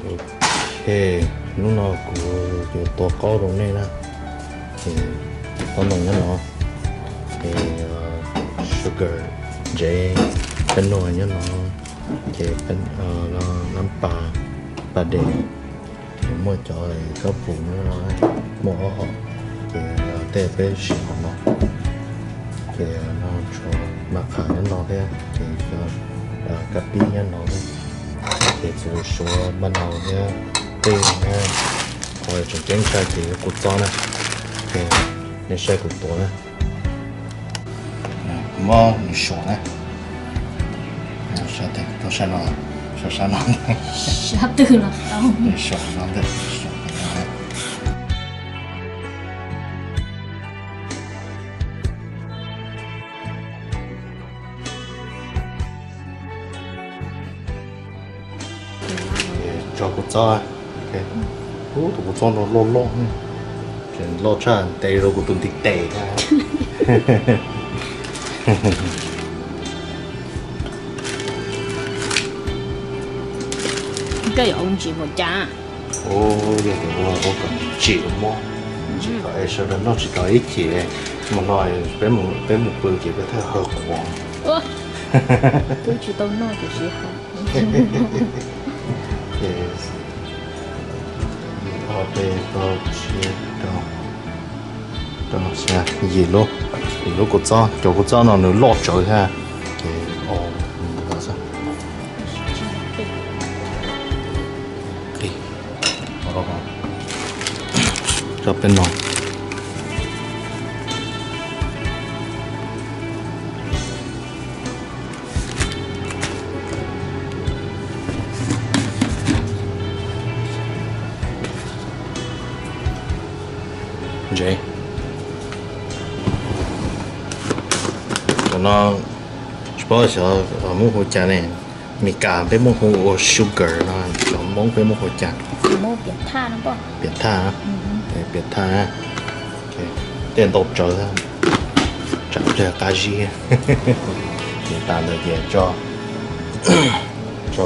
Ok, hnub no kuv yuav tua qaub rau nej na. Ces qaub no nyob no, ces sugar, ntsev, peb nuag nyob no, ces nab pas, pas dej, ces muaj cov kab pum nyob no, muaj ob hom, ces tej peb siv hom no. Ces no tshuav mas qham nyob no thiab, ces cov kab pib nyob no thiab. Ces txiv lws suav npaj no thiab, tej thiab, qhov tseem ceeb tshaj ces kuv txob na. Ces nej saib kuv tua na. Muab nws suav na. Sab no, sab no, sab twg los tau, suav no ntawm, suav no. Tso kuv txob, ub, tus kuv txob no loj loj, loj tshaj ntev rau kuv tus ntiv tes. Koj yuav ua ntsis npaum cas? Ua, yog tias ua, ua kom ntsim mob, ntsim kom es sawv daws noj tsis tau ib chim. Hmo no peb mus pw ces peb thiaj haw quav. Twb tsis tau noj tiam sis haw. Ces ob peb plaub tsib rau, rau xya, yim lub, yim lub kua txob, cov kua txob no nws loj tsawv thiab. Ces, o, tso peb no. Ntsev, cov no tsis paub xyov muab hu cas ne. Mes kas peb muab hu ua sugar no, cov Hmoob peb muab hu cas? Piam thaj, piam thaj, tej ntau tsawv, tsam pliag qab zib. Ces tas ntawd ces tso, tso,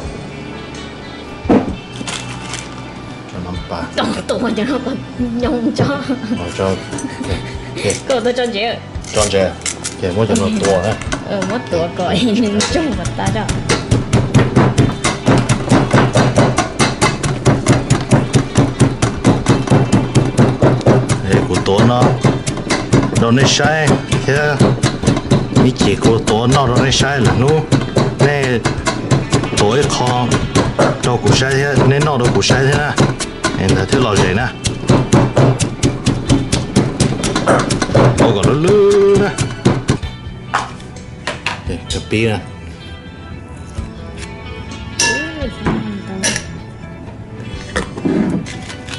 tso nab pas, tso ntsev, tso ntsev, ces muab cov no tua na. Muab tuav kom nws ntsoog kom tas tso. Kuv tuav no rau nej saib thiab, ib chim kuv tuav noj rau nej saib, lwm hnub nej tuav ib qho rau kuv saib thiab, nej noj rau kuv saib thiab na. Ntawd thiaj lom zem na. Ua kom lwj lwj na. Kab pib na.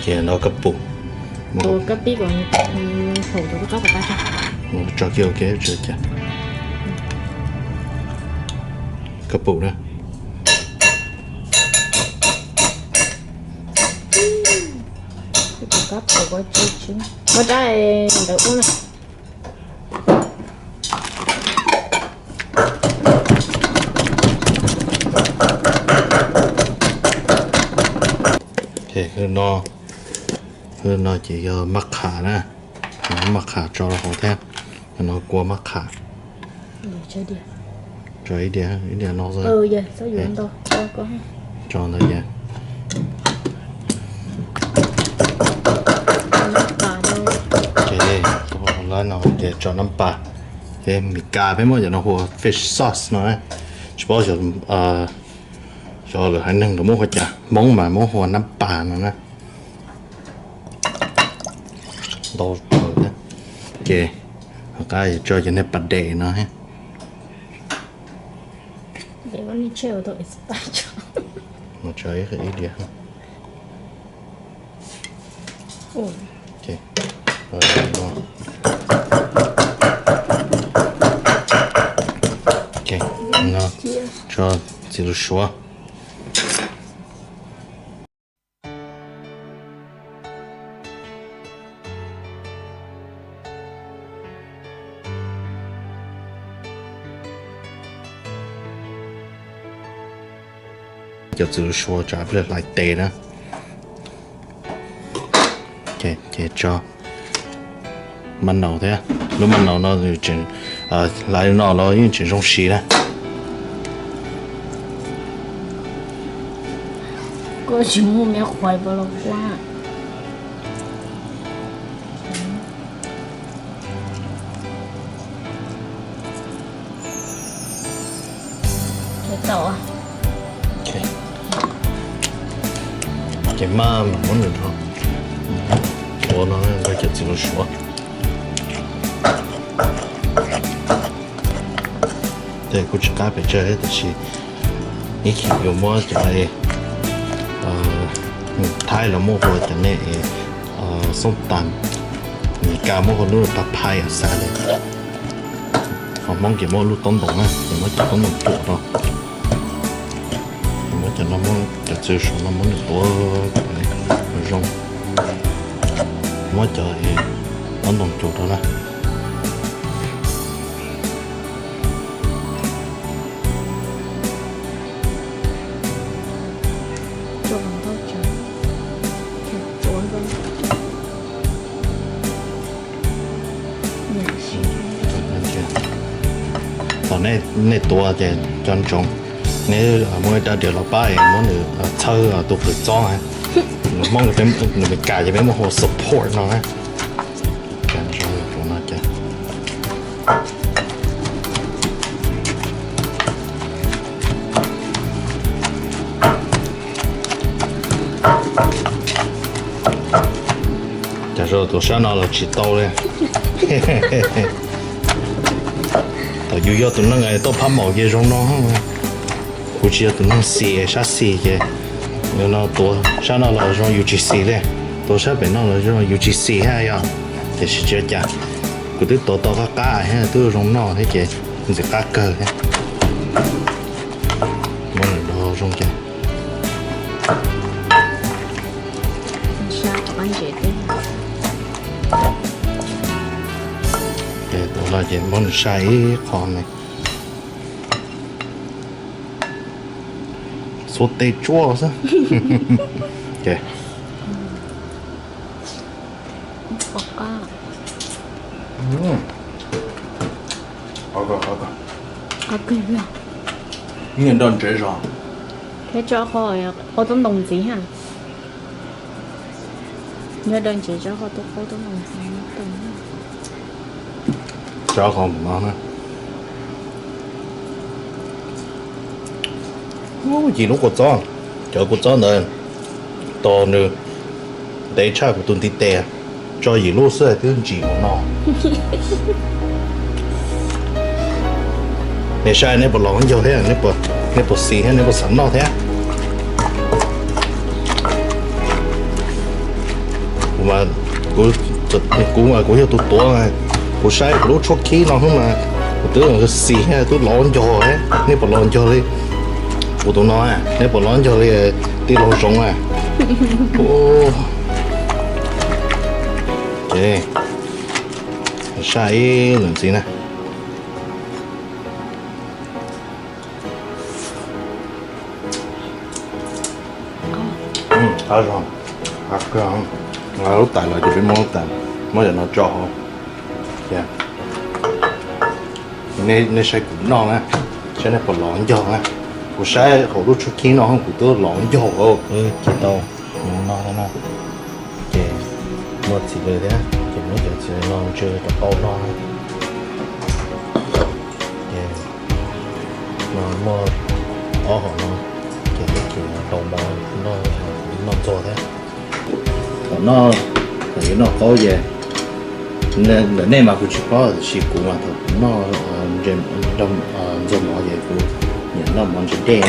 Ces no kab pum. Tso kiag ua ke tso cas. Kab pum na. Muab rab ntawd ub na. Hwj no, hwj no ces yog mab qham na, mab qham tso rau hauv thiab, no kua mab qham. Tso ib diav, ib diav no xwb. Tso ntawd ces ces lawv no ces tso nab pas, ces Mes Kas peb muab cov no hu ua fish sauce no, tsis paub xyov lwm haiv neeg nkawd muab hu cas, Hmoob mas muab hu ua nab pas no na. Ntau kawg thiab. Ces qab tso cov niag pas dej no thiab. Tso ib diav. Tso txiv lws suav. Cov txiv lws suav tsam pliag hlais tes na. Ces tso maj naus thiab, lub maj naus no tseem, hlais no los yeej tseem zoo siv na. Ces maj mam muab nws no tuav no rau cov txiv lus suav. Tej kuj tsis qab pes tsawg thiab tiam sis ib chim yuav muab cov, Thaib los muab hu cov ne, xoob tas, Meskas muab hu lub papaya salad. Ho Hmoob ces muab lub taub ntoos na, ces muab cov taub ntoos cuam rau. Ces muab cov no, muab cov txiv lus suav no muab nws tuav zoo, muab cov taub ntoos cuam rau na. Thaum nej tuav ces cov ntsoov, nej muaj ib rab riam los pab es muab nws txhawb tus qws txob. Hmoob, nws Meskas ces peb muab hu support no na. Cas zoo tus sab no los tsis tau li. Thaum yus yog tus neeg tuaj phab maum ces zoo no. Kuv tsis yog tus neeg xis, sab xis ces no tuav sab no los zoo yus tsis xis li, tuav sab pem no los zoo yus tsis xis thiab yog. Tiam sis tsis ua cas, kuv twb tuav tau qab qab thiab twb zoo noj thiab ces ntxim qab kawg thiab. Muab nws do zoo ces, ces tuav no ces muab nws sai ib qho ne. Xuav tes tsuaj xwb. Nyiam nroj ntsev zog. Thiab tso qhov, qhov tub ntoo ntxiv ha. Nyob dawb ntsev tso qhov tub, qhov tub ntoo ntxiv. Tso qhov no na. Yim lub kua txob, cov kua txob ntawd tos nws ntev tshaj kuv tus ntiv tes, tso yim lub xwb twb ntsim ua no. Nej saib nej puas los ncaug thiab, nej puas xis thiab, nej puas xav noj thiab? Kuv, kuv, kuv yog tus tuav, kuv saib kuv lub tshuab khib no xwb mas kuv twb xis thiab twb los ncaug thiab, nej puas los ncaug li? Kuv tus no, nej puas los ncaug li tij laug Zoov a? Ces saib ib lwm ntxiv na. Qab zog, qab kawg. Lub tais los ces peb muab lub tais, muab cov no tso hauv. Nej saib kuv noj na, saib nej puas los ncaug na. Kuv saib hauv lub tshuab khib no kuv twb los ncaug. Ces tau, nws no na. Ces muaj txiv lws thiab, ces muab cov txiv lws no ntsia rau qau no. Ces no muaj ob hom no, ces tau mov noj ntxuag thiab. Thaum noj, thaum yuav noj qaub ces, ntawm nej mas kuv tsis paub tiam sis kuv mas thaum kuv noj ntxuag mov ces kuv nyiam noj mov ntse dej.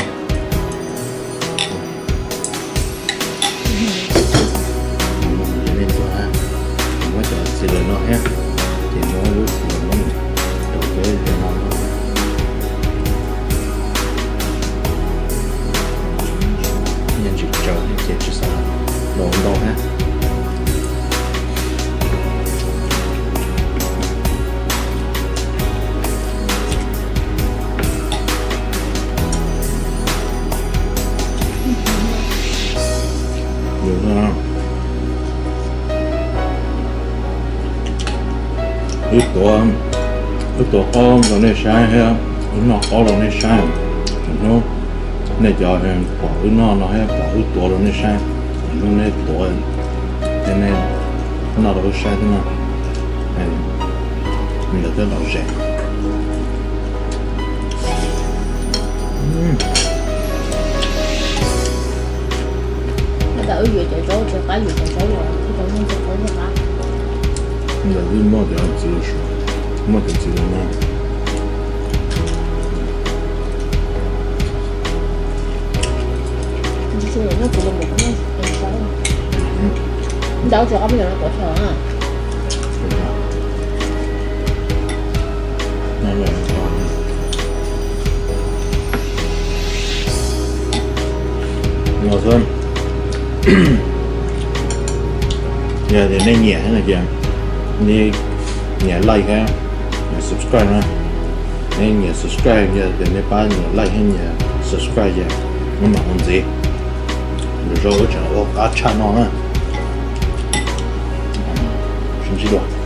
Muab cov txiv lws no thiab, ces muab lub txiv lws no rau peb no. Nyiaj ntsim tsaus thiab ces tsis xav los ntau thiab. Yus no, Wb tuav, wb tuav qaub rau nej saib thiab wb noj qaub rau nej saib. Hnub nej cov pom wb noj no thiab pom wb tuav rau nej saib, hnub nej tuav thiab nej noj rau wb saib thiab no, nws yog twb lom zem. Ntawm wb yuav cov zaub tsis qab, yuav cov zaub los wb tau noj cov zaub qab. Ntawm wb muaj cov txiv, muaj cov txiv los no. Ntawd tsis qab muaj cov no tuav xyaw na. Yog tias nej nyiam no ces nej nias like thiab nias subscribe na. Nej nias subscribe, yog tias nej pab nias like thiab nias subscribe ces muab mam ua ntxiv. Lwm zaus wb tseem ua qab tshaj no na. Sib ntsib dua.